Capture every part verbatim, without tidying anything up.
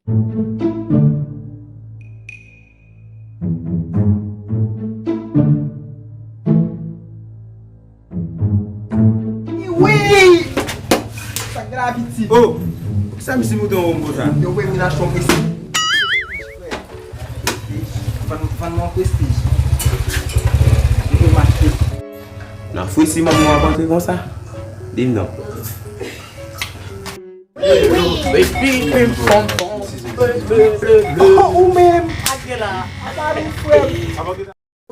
Wi! Sa k gen la, pitit? Oh! Poukisa misye moute yon wonm konsa? Yo, wi, m vin achte yon Prestige. Vann, vann mwen yon Prestige. Yo, m achte. Nan fresi manman w ap antre konsa? Di m non. Oh, ou menm! Apa nou, frè m?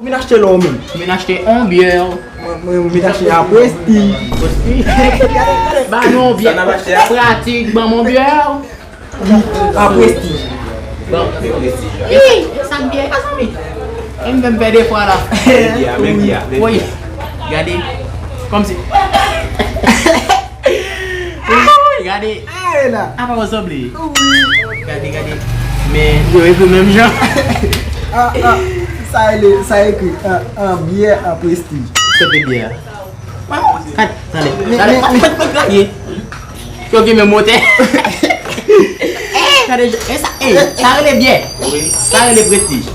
Ou vin achte lò ou menm? Ou vin achte yon byè. Mwen, mwen, mwen vin achte a Prestige. Prestige? Ba nou yon byè. Sa n ap achte a? Pratik, ban mwen yon byè. A Prestige. Bon. Ih, sa k byè a, zanmi? E m menm pè de fwa la. Men byè a, men byè a, men byè a. Woy. Gade. Kòmsi. Ay, gade. Ay, la. Apa w sanble? Wi. Gade, gade. Men, yo ekri menm jan. Ah, ah. Sa e le, sa ekri, ah, ah, byè a Prestige. Sète byè a. Gade, tande, men, tande. Men, men, men. Yo gen menm motè. Gade, e sa, e, sa rele byè. Wi. Sa rele Prestige.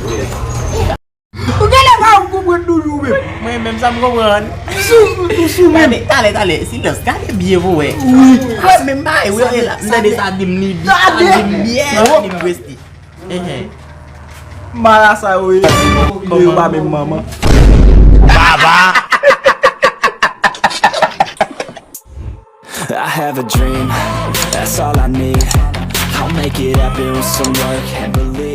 Ou genlè pa konprann toujou menm. Mwen menm sa m konprann. Ou sou, ou sou menm. Gade, talè, talè, silans. Gade byen pou wè. Wi. Mwen menm pa, wi, wi, la. M tande sa di m li, sa di m byè, sa di m Prestige. Enhen. Marasa yo ye. Yo pa menm manman. Baba. I have a dream, that's all I need. I'll make it happen with some work and believe.